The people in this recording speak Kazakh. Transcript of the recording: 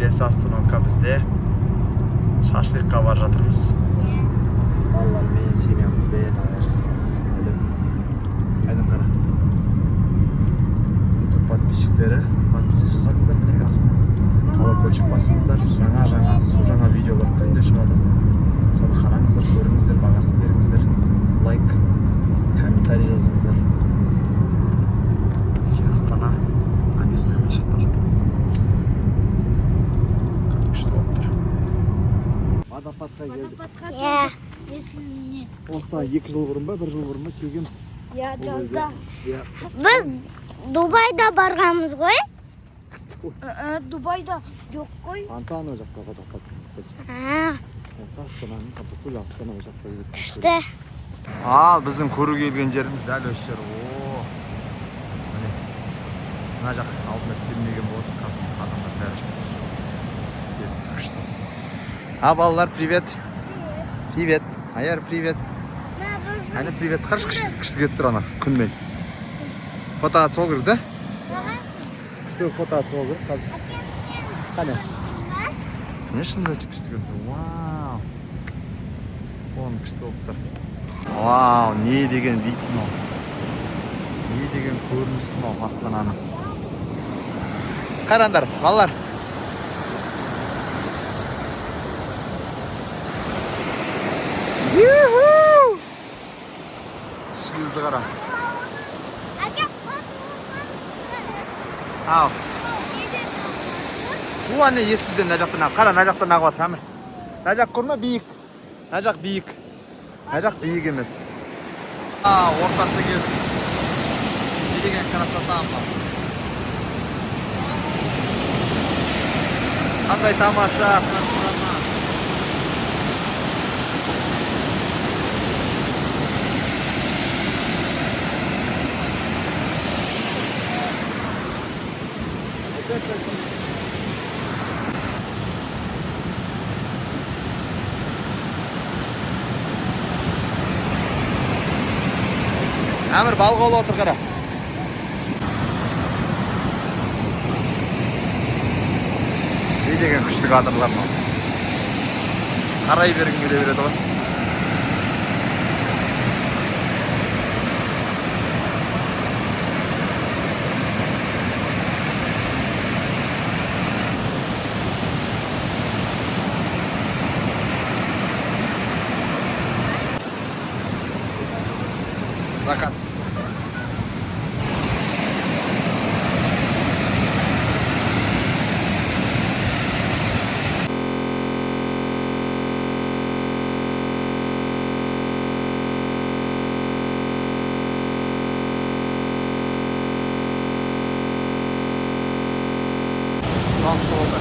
Келесі остановка бізде шашлыкқа бара жатырмыз. Балалармен, семьямызбен ала жасаймыз. Айдын, Айдын қара. YouTube подписчиктері, подписка жасаңыздар, міне астына колокольчик басыңыздар. Жаңа-жаңа, су жаңа видеолар күнде шығады. Соны қараңыздар, көріңіздер, бағасын беріңіздер. Лайк, комментарий жазыңыздар. Мінекей Астана объездноймен шығып бара жатырмыз. Күн күшті болып тұр. Водопадқа келдік. Водопадқа Иә. келдік. Есіліне. Осыдан 2 жыл бұрын ба, 1 жыл бұрын ба келгенбіз. Иә, Ол жазда. кезде. Иә. Біз Дубайда барғанбыз ғой. Дубайда жоқ қой. Фонтан ол жақта водопад, кстати. А, Астананың бүкіл Астана ол жақта. Күшті. Ал біздің көруге келген жеріміз дәл осы жер. О! Міне. Мына жақ алдында істелмеген болатын, қазір адамдар бәрі шығып жүр. Істеліп тұр, күшті. А, балалар, привет. Привет. Аяр, привет. Әне, привет. Қарашы, күшті, күшті кетіп тұр ана күнмен. Фотоға түсіп алу керек, да? Күшті фотоға түсіп алу керек қазір. Қане. Не шынында күшті келіп тұр. Вау. Фон күшті болып тұр. Вау, не деген вид мынау. Не деген көрініс мынау Астананың. Қараңдар, балалар. Юху! Ішімізді қара. Ау. Су әне Есілден мына жақтан ағып. Қара, мына жақтан ағып жатыр, Әмір. Мына жақ көрме, биік. Мына жақ биік. Мына жақ биік емес. А, ортасына келдік. Не деген красота мынау. Қандай тамаша Астана. Әмір балық аулап отыр, қара. Не деген күшті кадрлар мынау. Қарай бергің келе береді ғой. Закат. Мынау болды.